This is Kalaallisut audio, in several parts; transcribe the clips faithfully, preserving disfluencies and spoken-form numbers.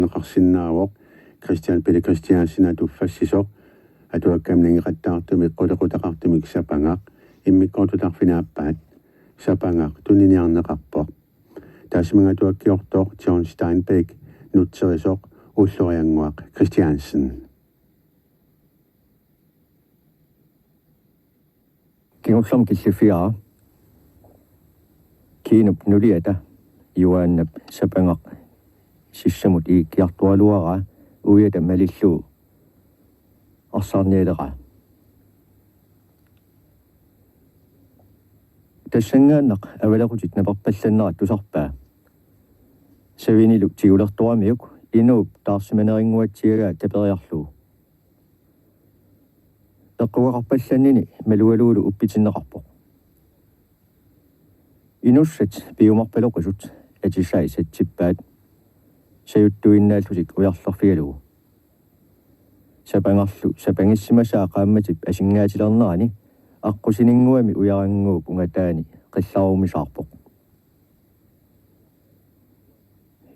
Neqarsinnaavoq Kristian Pelle Kristiansen atuffassisoq, atuakkamik nangeqattaartumik qulequtaqartumik Sapangaq, immikkoortut arfineq-aappaat Sapangaq tuniniarneqarpoq. Taassuminnga atuakkiortoq John Steinbeck, nutserisoq Ulloriannguaq Kristiansen. Kingullermik killiffigaara Kiinup nuliata Juaannap Sapangaq sissamut iikkiartoraluaraa uiata malillugu arsarnialeraa. Tassanngaannaq avalequtit naperpallannerat tusarpaa. Savinilu tigulertoramiuk inuup taarsimanerinnguatsiagaa taperiarlugu. Eqqugaqarpallannini malugalugulu uppitinneqarpoq. Inussat piumarpaloqisut atisai satsippaat sajuttuinnaallutik ujarlerfigalugu. Sapangarlu sapangissimasaa qaammatip asingaatilernerani aqqusininnguami ujarannguup ungataani qillarumisaarpoq.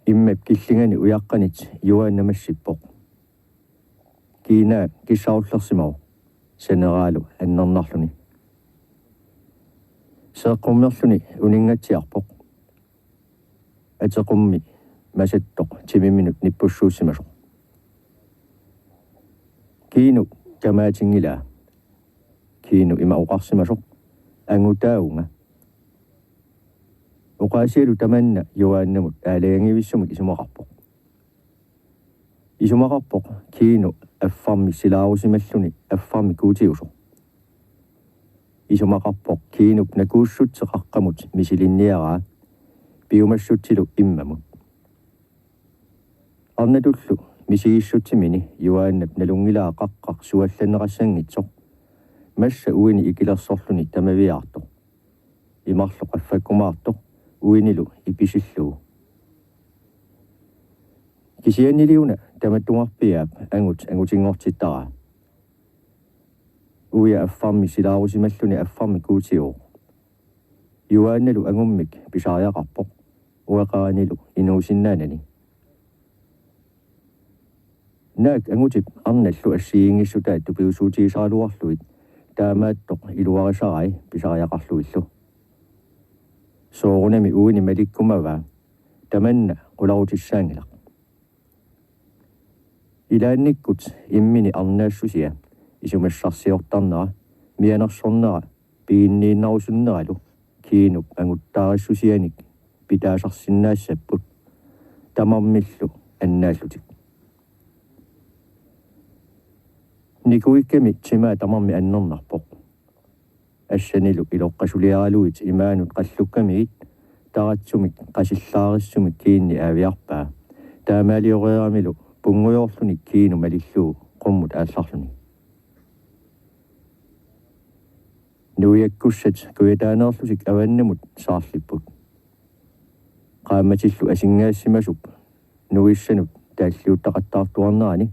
Immap killingani ujaqqanit Juaanna massippoq. Kiinaa kissarullersimavoq saneraalu annernarluni. Seeqqummerluni uninngatsiarpoq. Ateqummi masattoq timiminnut nippussuussimasoq. Kiinu kamaatinngilaa. Kiinu ima oqarsimasoq: Angutaavunga. Oqaasialu tamanna Juaannamut aalajangivissumik isumaqarpoq. Isumaqarpoq Kiinu affarmik silaarusimalluni affarmik guutiusoq. Isumaqarpoq Kiinup nakuussutsi qaqqamut misilinniaraa piumassutsilu immamut. Arnatullu misigissutsimini Juaannap nalunngilaa qaqqaq suallanneqassanngitsoq, massa uini ikilersorluni tamaviaartoq. Imarlu qaffakkumaartoq uinilu ipisillugu. Kisiannili una tamattuarpiaap angut angutinngortittaraa. Uia affarmik silaarusimalluni affarmik guutiuvoq. Juaannalu angummik pisariaqarpoq, ueqaranilu inuusinnaanani. Naak angutip arnallu assigiinngissutaat tupigusuutigisaraluarlugit taamaattoq iluarisarai pisariaqarlugillu. Soorunami uini malikkumavaa, tamanna qularutissaanngilaq. Ilaannikkut immini arnaassusia isumassarsiortarnera, mianersornera piginniinnarusunneralu Kiinup anguttaarissusianik pitaasarsinnaassapput tamarmillu annaallutik. Nikuikkami timaa tamarmi annernarpoq. Assanilu iloqqasuliaraluit imaanut qallukkamigit taratsumik qasillaarissumik kiinni aaviarpaa. Taamaalioreeramilu punngujoorluni Kiinu malillugu qummut aallarluni. Nuiakkussat kujataaneerlutik avannamut saarlipput. Qaammatillu asinngaasimasup nuissanut taalliuttaqattaartuarnerani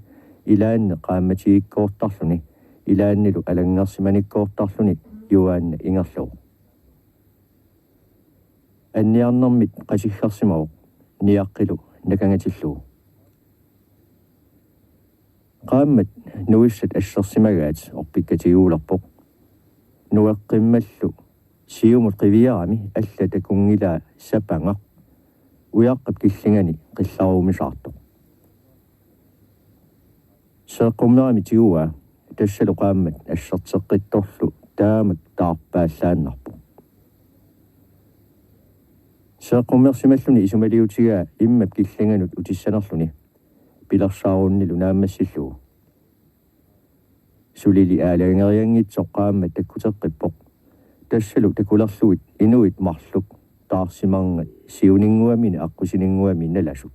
ilaanni qaammatigikkoortarluni, ilaannilu alanngarsimanikkoortarluni Juaanna ingerlavoq. Anniarnermit qasiggersimavoq niaqqilu nakangatillugu. Qaammat nuissat assersimagaat orpikkatigiguulerpoq. Nueqqimmallu siumut qiviarami alla takunngilaa Sapangaq ujaqqap killingani qillarumisaartoq. Seeqqummerami tiguaa, tassalu qaammat asserteqqittorlu taamak taarpaallaannarpoq. Seeqqummersimalluni isumaliutigaa immap killinganut utissanerluni pilersaarunnilu naammassillugu. Sulili aalajangerianngitsoq qaammat takkuteqqippoq. Tassalu takulerlugit inuit marluk taarsimarngat siuninnguamini aqqusininnguami nalasut.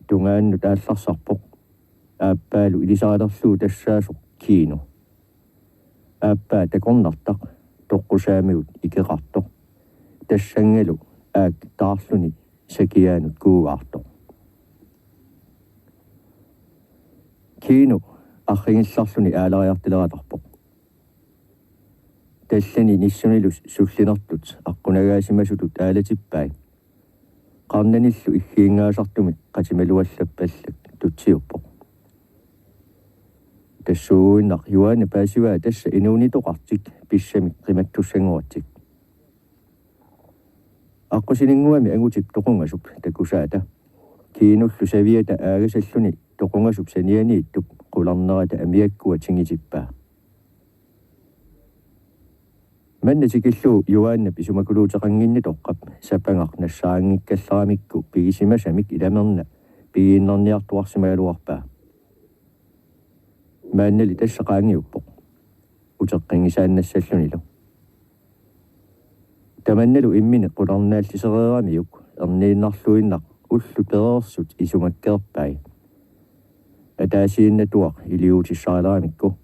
Tungaannut aallarsarpoq, aappaalu ilisarilerlugu tassaasoq Kiinu. Aappaa takornartaq toqqusaamigut ikeqartoq. Tassanngalu aak taarluni sakiaanut kuugaartoq. Kiinu arringillarluni aalariartileratarpoq. Tallani nissunilu sullinertut aqqunagaasimasutut aalatippai. Qarnanillu iggiingaasartumik qatimaluallappallak tutsiuppoq. Tassuuguinnaq Juaanna paasivaa tassa inuunitoqartik pissamik qimattussanngoratik. Aqqusininnguami angutip toqungasup takusaata Kiinullu saviata aagasalluni toqungasup sanianiittup qularnarata amiakkua tingitippaa. Manna tikillugu Juaannap isumakuluuteqannginnitoqqap sapangaq nassaanngikkallaramikku pigisimasamik ilamerna pigiinnarniartuarsimagaluarpaa. Maannali tassa qaangiuppoq uteqqinngisaannassallunilu. Tamannalu immini qularnaallisereeramiuk erniinnarluinnaq ullut pereersut isumakkeerpai. Ataasiinnatuaq iliuutissaralamikku.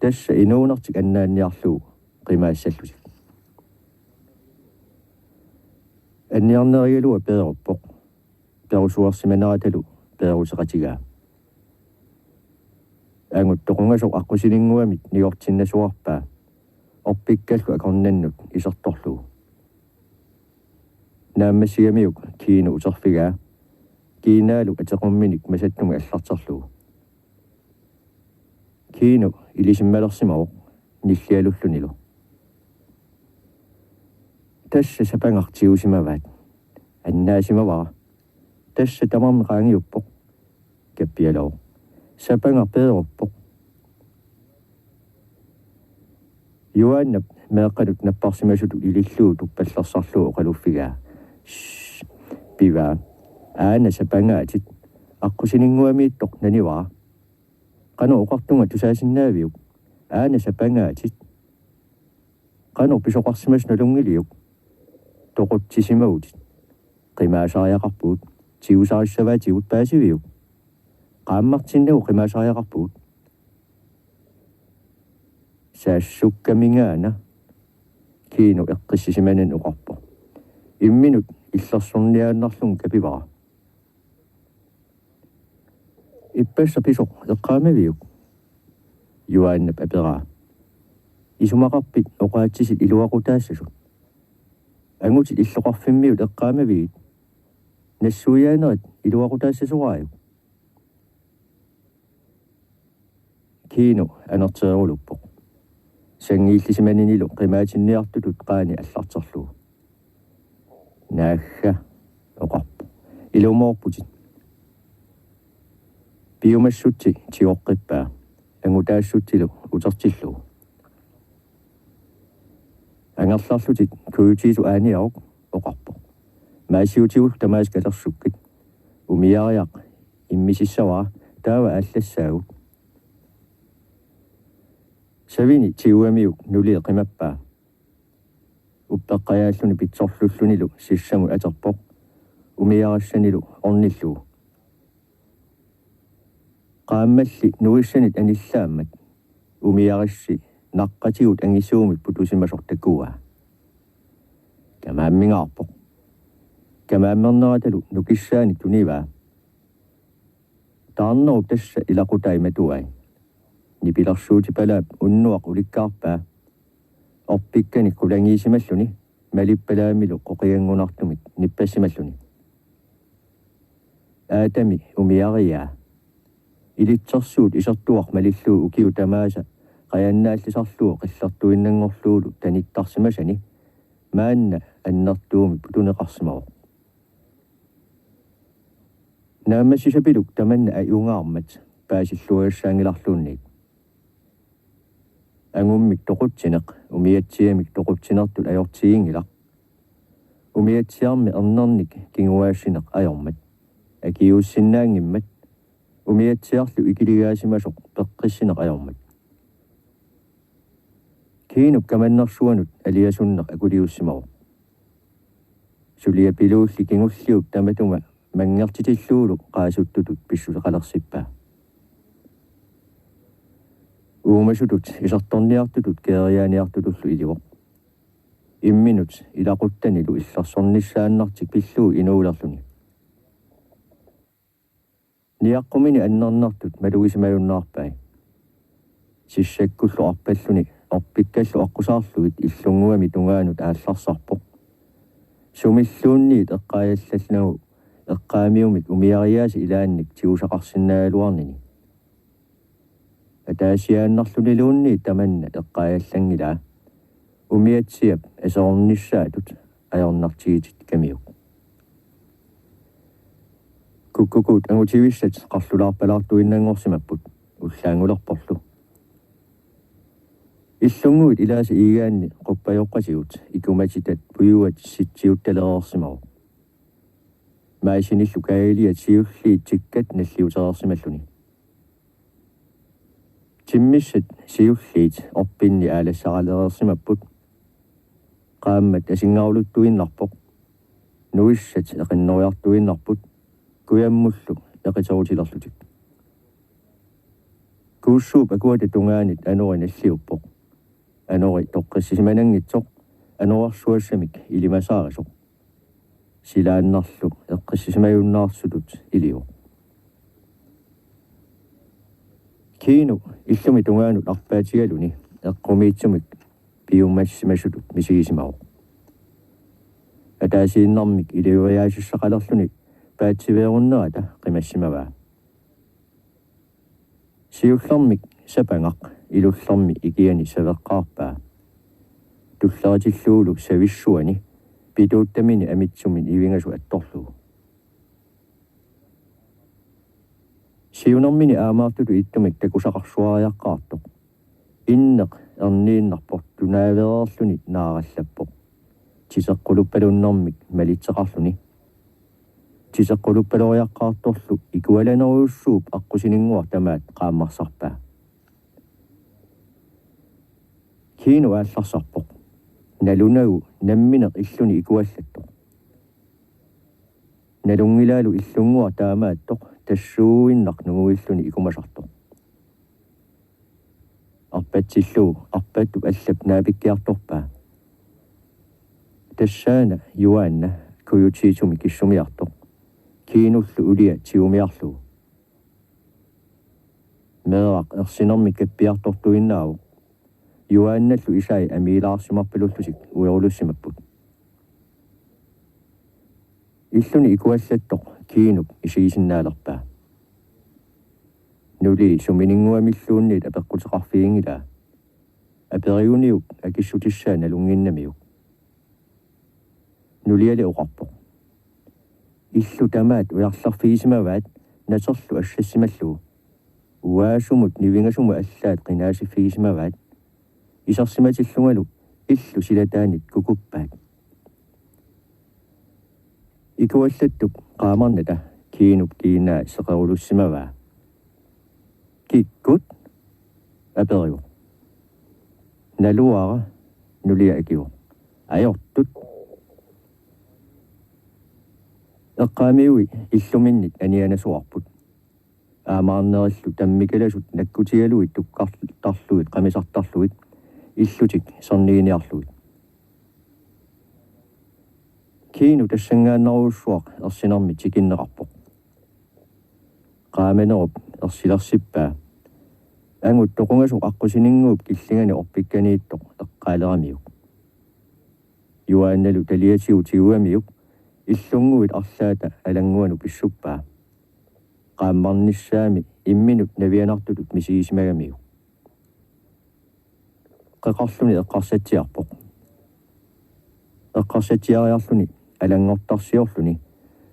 Tassa inuunertik annaanniarlugu qimaassallutik. Anniarnerigalua peeruppoq. Perusuersimaneratalu peeruseqatigaa. Angut toqungasoq aqqusininnguamit nigortinnasuarpaa. Orpikkallu akornannut isertorlugu. Naammassigamiuk Kiinu uterfigaa. Kiinaalu atequmminik masattumik allarterlugu. Kiinu ilisimmalersimavoq nillialullunilu. Tassa sapangaq tigusimavaat. Annaasimavara. Tassa tamarmi qaangiuppoq. Kappialavoq. Sapangaq peeruppoq. Juaannap meeqqanut napparsimasutut ilillugu tuppallersarlugu oqaluffigaa. Shh, pivaa. Aana sapangaatit. Aqqusininnguamiittoq nanivara. Qanoq oqartunga tusaasinnaaviuk? Aana sapangaatit. Qanoq pisoqarsimasoq nalunngiliuk? Toqutsisimavutit. Qimaasariaqarpugut. Tigusarissavaatigut, paasiviuk? Qaammartinnagu qimaasariaqarpugut. Saassukkamingaana, Kiinu eqqissisimanani oqarpoq. Imminut illersorniaannarlugu kapivara. Ippassaq pisoq eqqaamaviuk? Juaannap aperaa. Isumaqarpit oqaatsisit iluaqutaassasut? Angutit illoqarfimmiut eqqaamavigit? Nassuiaanerit iluaqutaassasoraajuk? Kiinu anerteeruluppoq. Sanngiillisimaninilu qimaatinniartutut qaani allarterlugu. Naagga, oqarpoq. Ilumoorputit. Piumassutsi tigoqqippaa. Angutaassutsilu utertillugu. Angerlarlutit kujutiisu aaniaruk, oqarpoq. Maasiutigullu tamaasa kalersukkit. Umiariaq immisissavara, taava aallassaagut. Savini tigugamiuk nulii qimappaa. Uppeqqajaalluni pitsorlullunilu sissamut aterpoq. Umiarissanilu ornillugu. Qaammalli nuissanit anillaammat umiarissi naqqatigut angisuumik putusimasoq takuaa. Kamaammingaarpoq. Kamaammerneratalu nukissaanik tunivaa. Taarnerup tassa ilaqutai matuai. Nipilersuutipalaap unnuaq ulikkaarpaa. Orpikkanik qulangiisimalluni malippalaamilu qoqianngunartumik nippassimalluni. Aatami umiariaa. Ilitsersuut isertuaq malillugu ukiut tamaasa qajannaallisarlugu qillertuinnanngorlugulu tanittarsimasani maanna annertuumik putuneqarsimavoq. Naammassisapiluk tamanna ajungaarmat paasilluagassaanngilarluunniit. Angummik toqutsineq umiatsiamik toqutsinertut ajortiginngilaq. Umiatsiarmi ernernik kinguaassineq ajormat. Akiuussinnaanngimmat. Umiatsiarlu ikiligaasimasoq peqqissineq ajormat. Kiinup kamannersuanut aliasunneq akuliussimavoq. Suliapiluulli kingulliup tamatuma manngertitillugulu qaasuttutut pissuseqalersippaa. Uumasutut isertorniartutut keeriaaniartutullu ilivoq. Imminut ilaquttanilu illersornissaannartik pillugu inuulerluni. Niaqqumini annernartut malugisimajunnaarpai. Sissakkullu arpalluni orpikkallu aqqusaarlugit illunnguami tungaanut aallarsarpoq. Sumilluunniit eqqaajallallugu eqqaamiumik umiariaasa ilaannik tigusaqarsinnaagaluarnini. Ataasiaannarluniluunniit tamanna eqqaajallanngilaa, umiatsiap aserornissaatut ajornartigitit kamiuk. Kukkukuut angutivissat qarlulaarpalaartuinnanngorsimapput ullaanngulerporlu. Illunnguit ilaasa iigaanni quppajoqqatigut ikumatitat pujuat sitsiuttalereersimavoq. Maasinillu kaagiliat siulliit tikkat nalliutereersimalluni. Timmissat siulliit orpinni aalassaralereersimapput. Qaammat asingaaruluttuinnarpoq. Nuissat eqinnoriartuinnarput. Kujammullu eqiterutilerlutik. Kuussuup akuata tungaanit anori nalliuppoq. Anori toqqissisimananngitsoq anorersuassamik ilimasaarisoq. Silaannarlu eqqissisimajunnaartutut ilivoq. Kiinu illumi tungaanut arpaatigaluni eqqumiitsumik piumassimasutut misigisimavoq. Ataasiinnarmik iliueriaasissaqalerluni paatsiveerunnerata qimassimavaa. Siullermik sapangaq ilullermi ikiani saveqqaarpaa. Tulleriitillugulu savissuani pituuttamini amitsumik nivingasoq attorlugu. Siunermini aamaartutut ittumik takusaqarsuariaqqaartoq. Inneq erniinnarpoq tunaavereerluni naarallappoq. Titeqquluppalunnermik malitseqarluni. Titeqquluppaloriaqqaartorlu ikualanerujussuup aqqusininnguaq tamaat qaammarsarpaa. Kiinu aallarsarpoq. Nalunagu nammineq illuni ikuallattoq. Nalunngilaalu illunnguaq taamaattoq tassuuinnaq nunguilluni ikumasartoq. Arpatsillugu arpattup allap naapikkiartorpaa. Tassaana Juaanna kujutiitsumik kissumiartoq. Kiinullu ulia tigumiarlugu. Meeraq ersinermik kappiartortuinnaavoq. Juaannallu isai amiilaarsimarpalullutik uerulussimapput. Illuni ikuallattoq Kiinup isigisinnaalerpaa. Nulii sumininnguamilluunniit apeqquteqarfiginngilaa. Aperiguniuk akissutissaa nalunnginnamiuk. Nuliali oqarpoq: Illu tamaat ujarlerfigisimavaat naterlu assassimallugu. Uaasumut nivingasumut allaat qinaasiffigisimavaat. Isersimatillungalu illu silataanit kukuppaat. Ikuallattup qaamarnata Kiinup kiinaa seqerulussimavaa. Kikkut? aperivoq. Naluara, nulia akivoq. Ajortut. Eqqaamiui illuminnit anianasoqarput. Aamaarnerillu tammikalasut nakkutigalugit tukkartarlugit qamisartarlugit illutik serniginiarlugit. Kiinu tassanngaannarujussuaq ersinermi tikinneqarpoq. Qaamanerup ersilersippaa. Angut toqungasoq aqqusininnguup killingani orpikkaniittoq eqqaaleramiuk. Juaannalu taliatigut tigugamiuk illunnguit arlaata alannguanut pissuppaa. Qaammarnissaami imminut navianartutut misigisimagamiuk. Qeqarluni eqqarsatsiarpoq. Eqqarsatsiariarluni alanngortarsiorluni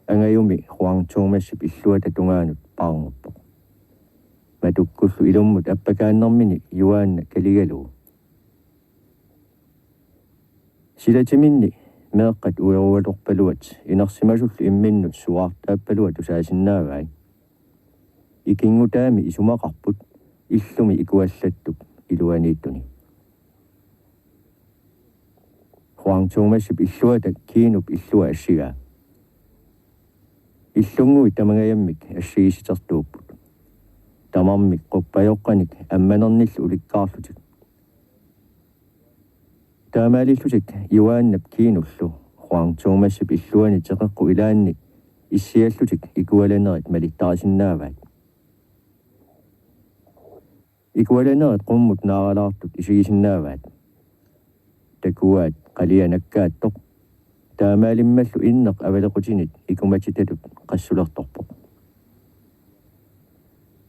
angajumi Juan Thomasip illuata tungaanut paarnguppoq. Matukkullu ilummut appakaannermini Juaanna kaligalugu. Silatiminni meeqqat ueruatorpaluat inersimasullu imminnut suaartaappaluat tusaasinnaavai. Ikinngutaami isumaqarput illumi ikuallattup iluaniittuni. Juan Thomasip illuata Kiinup illua assigaa. Illunnguit tamangajammik assigisitertuupput. Tamarmik quppajoqqanik ammanernillu ulikkaarlutik. Taamaalillutik Juaannap Kiinullu Juan Thomasip illuani teqeqqut ilaanni issiallutik ikualanerit malittarisinnaavaat. Ikualanerit qummut naaralaartut isigisinnaavaat. Takuaat qalia nakkaattoq. Taamaalimmallu inneq avalequtinit ikumatitatut qassulertorpoq.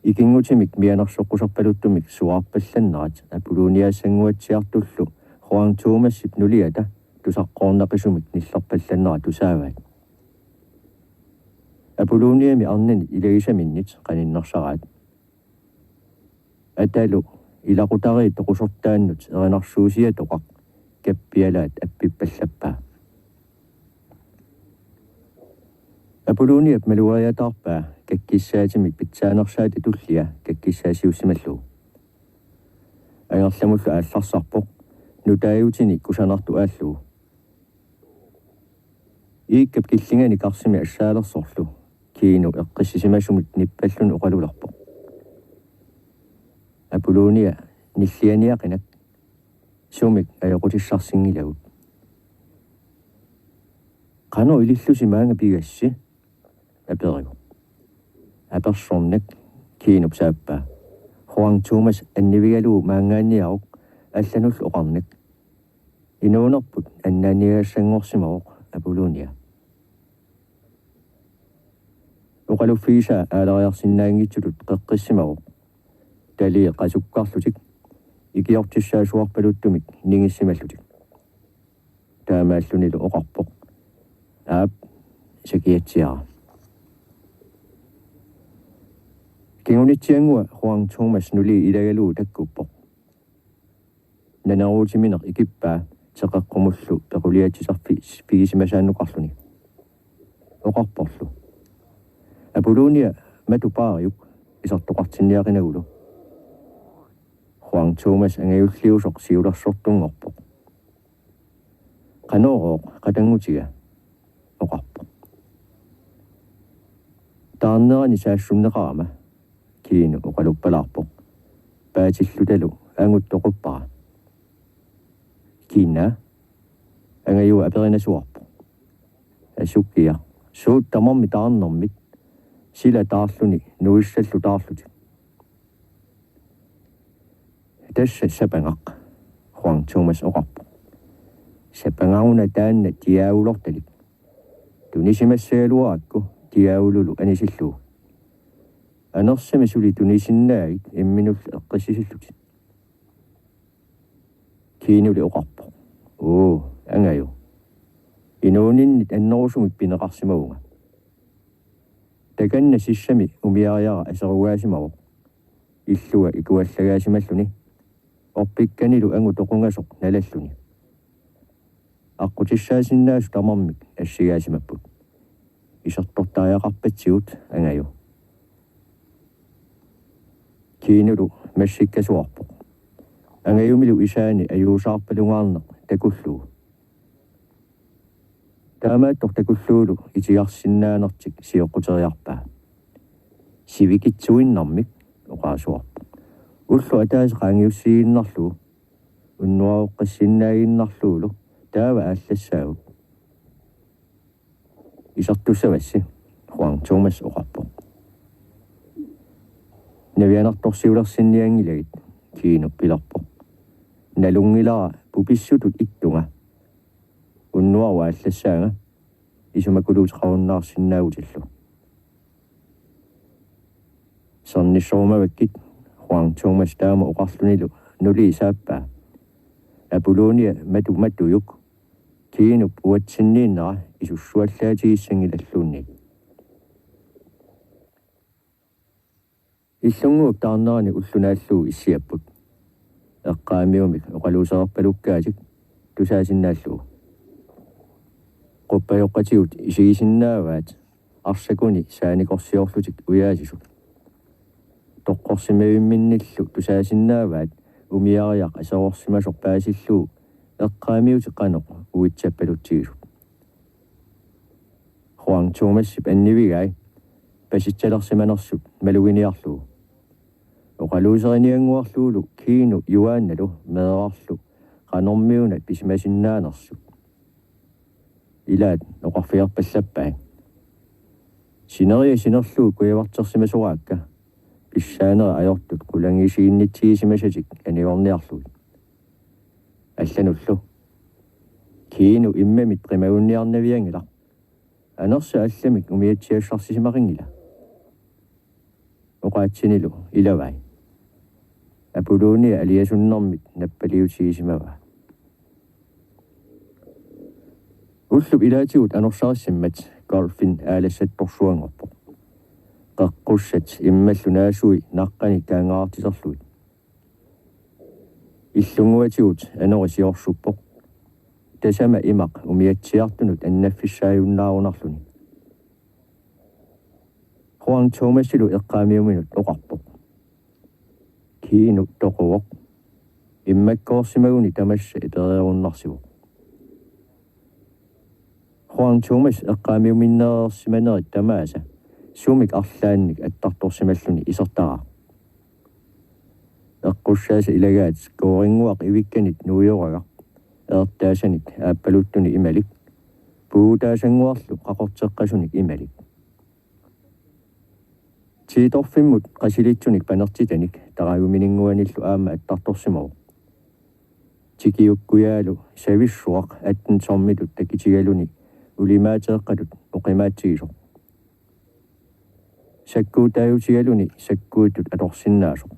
Ikinngutimik mianersoqquserpaluttumik suaarpallannerat Apolloniassannguatsiartullu Juan Thomasip nuliata tusaqqoornaqisumik nillerpallannerat tusaavaat. Apolloniami arnanit ilagisaminnit qaninnersaraat. Atalu ilaqutariit toqusortaannut erinarsuusiatoqaq kappialaat appippallappaa. Apolloniap maluariataarpaa kakkissaatimik pitsaanersaata tullia kakkissaasiussimallugu. Angerlamullu aallarsarpoq nutaajutini kusanartoq aallugu. Iikkap killingani karsimi assaalersorlu Kinu eqqissisimasumik nippalluni oqalulerpoq: Apollonia, nillianiaqinak, sumik ajoqutissarsinngilagut? Qanoq ilillusi maanga pigassi? Aperivoq. Apersornak, Kinup saappaa. Juan Thomas annivigalugu maanngaanniaruk allanullu oqarnak. Inuunerput annaaniagassanngorsimavoq Apollonia. Oqaluffigisaa aalariarsinnaanngitsutut qeqqissimavoq. Talii qasukkarlutik ikiortissaasuarpaluttumik ningissimallutik. Taamaallunilu oqarpoq: Aap, sakiatsiara. Kingunitsiannguaq Juan Thomas nulii ilagalugu takkuppoq. Naneruutimineq ikippaa teqeqqumullu pequliatsisarfigisimasaannukarluni. Oqarporlu: Apollonia, matu paariuk isertoqartinniaqinagulu. Juan Thomas angajulliusoq siulersortunngorpoq. Qanorooq qatanngutiga? Oqarpoq. Taarnerani saassunneqarama, Kinu oqaluppalaarpoq. Paatillutalu angut toquppara. Kina? Angajua aperinasuarpoq. Asukiaq, suut tamarmik taarnermit, sila taarluni nuissallu taarlutik. Tassa sapangaq, Juan Thomas oqarpoq. Sapangauna taanna diaavulortalik. Tunisimassagaluarakku diaavululu anisillugu. Anersami suli tunisinnaagit imminullu eqqissisillutit. Kinuli oqarpoq: Uu, angaju. Inuuninnit annerusumik pineqarsimavunga. Takanna sissami umiariara aserugaasimavoq. Illua ikuallagaasimalluni. Orpikkanilu angut toqungasoq nalalluni. Aqqutissaasinnaasut tamarmik assigaasimapput. Isertortariaqarpatsigut, angaju. Kinulu massikkasuarpoq. Angajumilu isaani ajuusaarpalungaarneq takullugu. Taamaattoq takullugulu itigarsinnaanertik sioqquteriarpaa. Sivikitsuinnarmik, oqarasuarpoq. Ulloq ataaseq qaangiussiiginnarlugu, unnuaroqqassinnaaginnarlugulu taava aallassaagut. Isertussavassi, Juan Thomas oqarpoq. Navianartorsiulersinnianngilagit, Kinu pilerpoq. Nalunngilara pupissutut ittunga. Unnuaru aallassaanga, isumakuluuteqarunnaarsinnaavutillu. Sernissorumavakkit, Juan Thomas taama oqarlunilu nulii saappaa. Apollonia matu matujuk, Kinup uatsinniinnera isussuallaatigissanngilluunniit. Illunnguup taarnerani ulloq naallugu issiapput. Eqqaamiumik oqaluusereerpalukkaatik tusaasinnaallugu. Quppajoqqatigut isigisinnaavaat arsakuni saanikorsiorlutik ujaasisut. Toqqorsimavimminnillu tusaasinnaavaat umiariaq aserorsimasoq paasillugu eqqaamiutit qanoq uitsappalutsigisut. Juan Thomasip annivigai pasitsalersimanersut maluginiarlugu. Oqaluuseriniannguarlugulu Kinu Juaannalu meerarlu qanormiuna pisimasinnaanersut. Ilaat oqarfigerpallappai: Sineriak sinerlugu kujavartersimasoraakka, pissaanera ajortut qulangisiginnitsigisimasatik anigorniarlugit. Allanullu: Kino immamit qimagunniarnavianngilaq. Anersa allamik umiatsiassarsisimarinngila. Oqaatsinilu ilavai. Apollonia aliasunnermit nappaliutigisimavaa. Ullup ilaatigut anorsarissimmat golfin aalassattorsuanngorpoq. Qeqqussat immallu naasui naqqani kaangaartiserlugit. Illunnguatigut anori siorsuppoq. Tasama imaq umiatsiartunut annaffissaajunnaarunarluni. Juan Thomasilu eqqaamiuminut oqarpoq: Kino toquvoq. Immakkoorsimaguni tamassa ipereerunnarsivoq. Juan Thomas eqqaamiuminnereersimanerit tamaasa sumik arlaannik attartorsimalluni isertaraaq. Eqqussaasa ilagaat koorinnguaq ivikkanit nuioragaq, eertaasanik aappaluttuni imalik, puutaasannguarlu qaqorteqqasunik imalik. Tiitorfimmut qasilitsunik panertitanik taragumininnguanillu aamma attartorsimavoq. Tikiukkujaalu savissuaq atten tommitut takitigaluni ulimaateeqqatut oqimaatsigisoq. Sakkuutaajutigaluni sakkuutut atorsinnaasoq.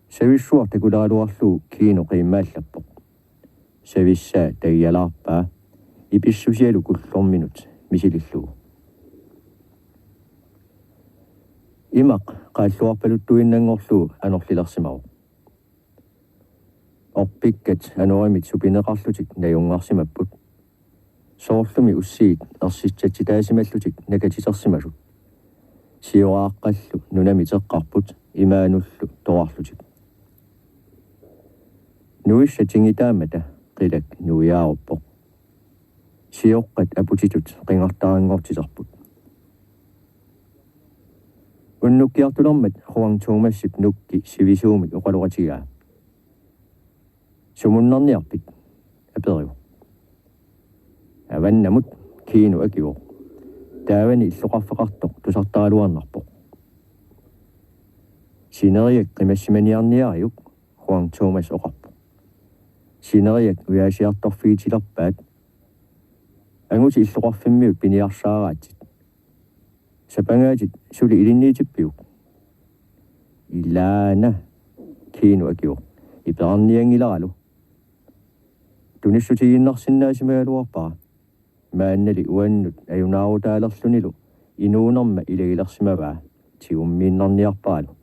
Savissuaq takuleraluarlugu Kino qiimmaallappoq. Savissaa tagialaarpaa ipissusialu kullorminut misilillugu. Imaq qaalluarpaluttuinnanngorlugu anorlilersimavoq. Orpikkat anorimit supineqarlutik najunngarsimapput. Soorlumi ussiit ersitsatsitaasimallutik nakatitersimasut. Sioraaqqallu nunami teqqarput imaanullu toarlutik. Nuissat tingitaammata qilak nuiaaruppoq. Sioqqat aputitut qingartaranngortitarput. Unnukkiartulermat Juan Thomasip nukki sivisuumik oqaloqatigaa. Sumunnarniarpit? Aperivoq. Avannamut, Kino akivoq. Taavani illoqarfeqartoq tusartaraluarnarpoq. Sineriak qimassimaniarniariuk, Juan Thomas oqarpoq. Sineriak ujaasiartorfigitilerpaat. Angutit illoqarfimmiut piniarsaaraatsit. Sapangaatit suli ilinniitippiuk? Ilaana, Kino akivoq. Iperarnianngilaralu. Tunissutigiinnarsinnaasimagaluarpara. Maannali uannut ajunaarutaalerlunilu inuunerma ilagilersimavaa tigummiinnarniarparalu.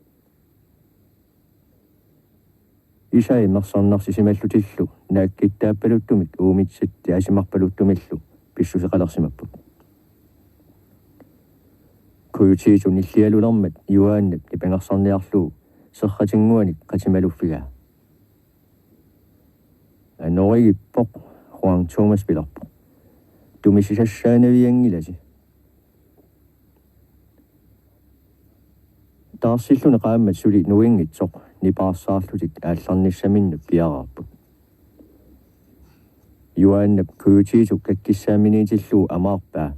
Isai mersarnarsisimallutillu naakkittaappaluttumik uumitsat taasimarpaluttumillu pissuseqalersimapput. Kujutiitu nillialulermat Juaannap nipangersarniarlugu serratinnguanik qatimaluffigaa. Anorigippoq, Juan Thomas pilerpoq. Tumissisassaanavianngilasi. Taarsilluni qaammat suli nuinngitsoq nipaarsaarlutik aallarnissaminnut piareerput. Juaannap kujutiitu kakkissaamminiitillugu amaarpaa.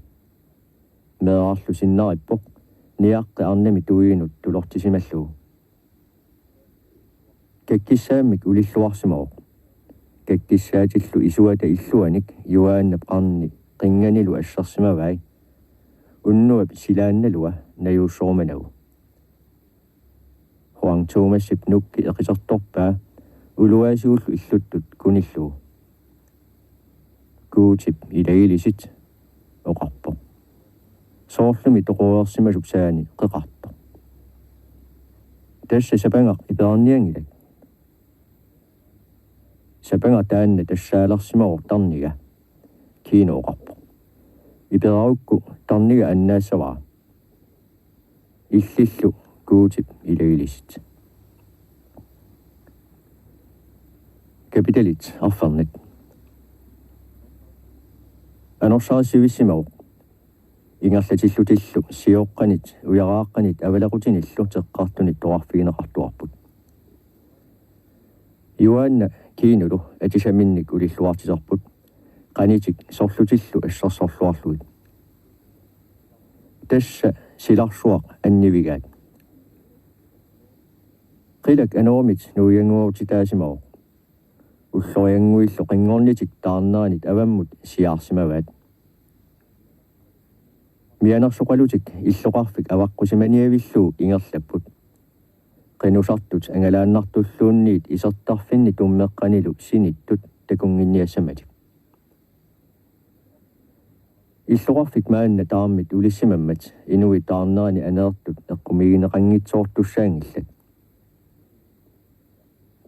Meerarlu sinnarippoq niaqqi arnami tuiinut tulortisimallugu. Kakkissaammik ulilluarsimavoq. Kakkissaatillu isuata illuanik Juaannap qarni qinnganilu assersimavai. Unnuap silaannalua najuussorumanagu. Juan Thomasip nukki eqisertorpaa uluaasigullu illuttut kunillugu. Guutip ilagilissi, oqarpoq. Soorlumi toqoreersimasuk saani qeqartoq. Tassa sapangaq iperarnianngilaq. Sapangaq taanna tassaalersimavoq tarniga, Kino oqarpoq. Iperarukku tarniga annaassavara. Illillu Guutip ilagilissi. Kapitalit arfernat. Anorsarissuissimavoq. Ingerlatillutillu sioqqanit ujaraaqqanit avalequtinillu teqqartunit toqarfigineqartuarput. Juaanna Kinolu atisaminnik ulilluartitarput. Qanitik sorlutillu assersorluarlugit. Tassa silarsuaq annivigaat. Qilak anorimit nuiannguautitaasimavoq. Ulloriannguillu qinngornitik taarneranit avammut siaarsimavaat. Mianersoqalutik illoqarfik avaqqusimaniavillugu ingerlapput. Qinusartut angalaannartulluunniit isertarfinni tummeqqanilu sinittut takunnginniassamatik. Illoqarfik maanna taarmit ulissimammat inuit taarnerani aneertut eqqumigineqanngitsoortussaanngillat.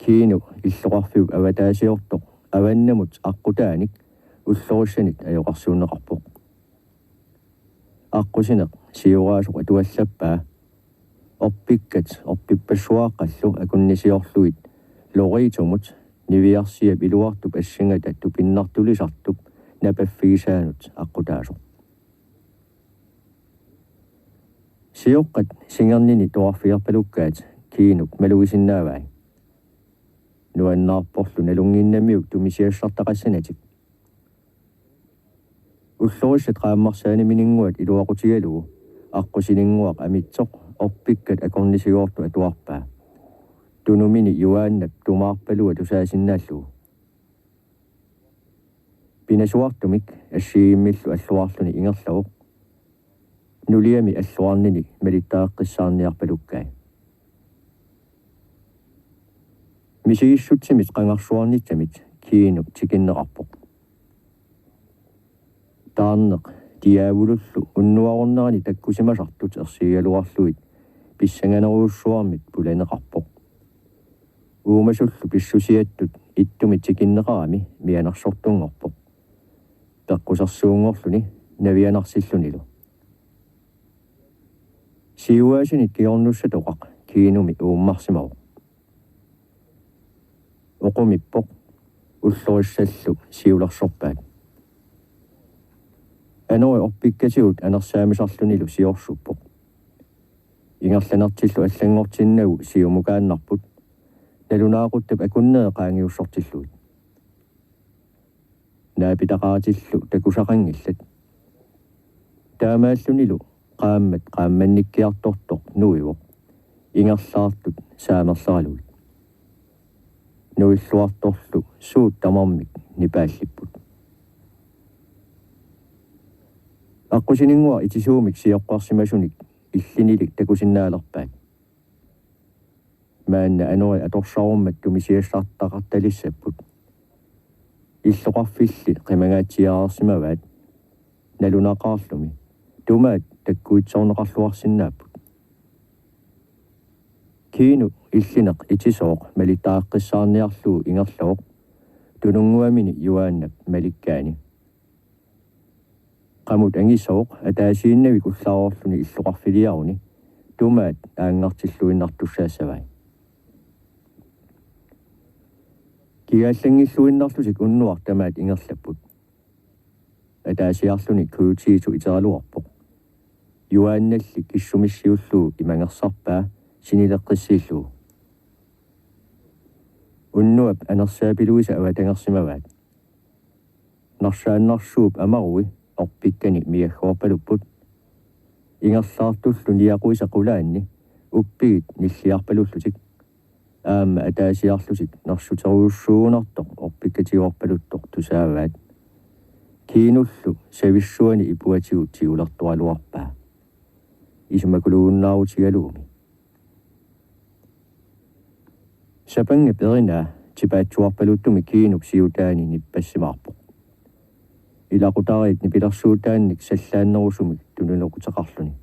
Kiinu illoqarfiup avataasiortoq avannamut aqqutaanik ullorissanit ajoqersuunneqarpoq. Aqqusineq sioraasoq atuallappaa. Orpikkat orpippassuaaqqallu akunnisiorlugit Loritomut niviarsiap iluartup assingata tupinnartulisartup napaffigisaanut aqqutaasoq. Sioqqat singernini toarfigerpalukkaat Kiinup malugisinnaavai. Nuannaarporlu nalunnginnamiuk tumisiassartaqassanatik. Ullorissat qaammarsaanimininnguat iluaqutigalugu aqqusininnguaq amitsoq orpikkat akornisigoortut atuarpaa. Tunumini Juaannap tumaarpalua tusaasinnaallugu. Pinasuartumik assigiimmillu alluarluni ingerlavoq. Nuliami alluarnini malittaaqqissaarniarpalukkai. Misigissutsimit qangarsuarnitsamit Kiinup tikinneqarpoq. Taarneq diaavulullu unnuarornerani takkusimasartut ersigigaluarlugit pissanganerujussuarmit pulaneqarpoq. Uumasullu pissusiattut ittumit tikinneqarami mianersortunngorpoq. Peqqusersuunngorluni navianarsillunilu. Siuaasinit kingornussatoqaq Kiinumi uummarsimavoq. Oqumippoq, ullorissallu siulersorpaat. Anori orpikkatigut anersaamisarlunilu siorsuppoq. Ingerlanertillu allanngortinnagu siumukaannarput, nalunaaquttap akunneri qaangiussortillugit. Naapitaqaratillu takusaqanngillat. Taamaallunilu qaammat qaammannikkiartortoq nuivoq, ingerlaartut saamerleralugit. Nuilluartorlu suut tamarmik nipaallipput. Aqqusininnguaq itisuumik sioqqarsimasunik illinilik takusinnaalerpaat. Maanna anori atorsarummat tumisiassartaqartalissapput. Illoqarfilli qimangaatsiareersimavaat, nalunaqaarlumi tumaat takkuitsoorneqarluarsinnaapput. Kiinu illineq itisooq malittaaqqissaarniarlugu ingerlavoq, tununnguamini Juaannap malikkaani. Qamut angisooq ataasiinnavik ullaroorluni illoqarfiliaruni tumaat aanngartilluinnartussaassavai. Kigaallanngilluinnarlutik unnuaq tamaat ingerlapput. Ataasiarluni Kyujitu iteraluarpoq. Juaannalli kissumissiullugu imangersarpaa sinileqqissiillugu. Unnuap anersaapiluisa avatangersimavaat. Narsaannarsuup amarui orpikkani miaggoorpalupput. Ingerlaartullu niaquisa qulaanni uppigit nilliarpalullutik. Aamma ataasiarlutik nersuterujussuugunartoq orpikkatigoorpaluttoq tusaavaat. Kiinullu savissuani ipuatigut tigulertoraluarpaa. Isumakuluunnaarutigalugumi. Sapangap erinaa tipaatsuarpaluttumi Kiinup siutaani nippassimaarpoq. Ilaqutariit nipilersuutaannik sallaannerusumik tuninequteqarluni.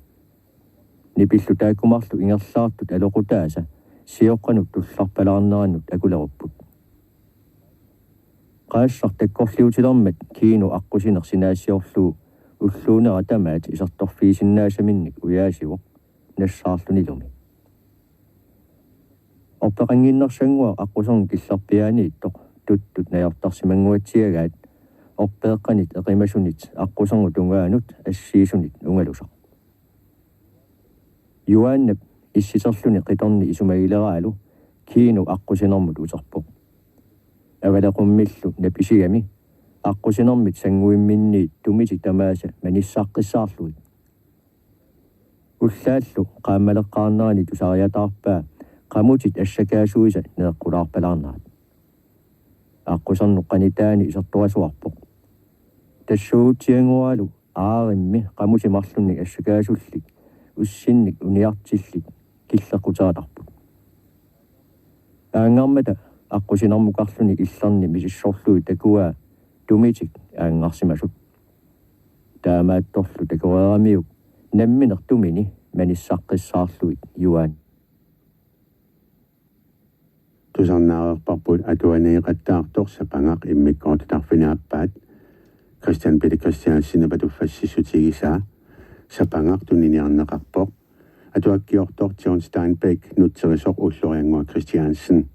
Nipillu taakku marluk ingerlaartut aloqutaasa sioqqanut tullarpalaarnerannut akulerupput. Qaassaq takkorliutilermat Kiinu aqqusineq sinaasiorlugu ulluunera tamaat isertorfigisinnaassaminnik ujaasivoq nassaarlunilumi. Orpeqannginnersannguaq aqquserngup killerpiaaniittoq tuttut najortarsimannguatsigagaat orpeeqqanit eqimasunit aqquserngup tungaanut assiisunit ungalusaq. Juaannap issiterluni qitorni isumagileraalu Kiinu aqqusinermut uterpoq. Avaleqummillu napisigami aqqusinermit sannguimminniit tumitik tamaasa manissaqqissaarlugit. Ullaallu qaammaleqqaarnerani tusariataarpaa qamutit assakaasuisa neeqqulaarpalaarnerat. Aqqusernut qanitaani isertorasuarpoq. Tassuugutsianngualu aarimmi qamutit marlunnik assakaasullit ussinnik uniartillit killeqquteqarput. Aanngarmata aqqusinermukarluni illerni misissorlugit takuaa tumitik aanngarsimasut. Taamaattorlu takoreeramiuk nammineq tumini manissaqqissaarlugit Juan. Tusarnaareerparput atuaneeqattaartoq Sapangaq immikkoortut arfineq-aappaat. Christian Peter Christiansenip atuffassissutigisaa Sapangaq tuniniarneqarpoq. Atuakkiortoq John Steinbeck, nutserisoq Ulloriannguaq Christiansen.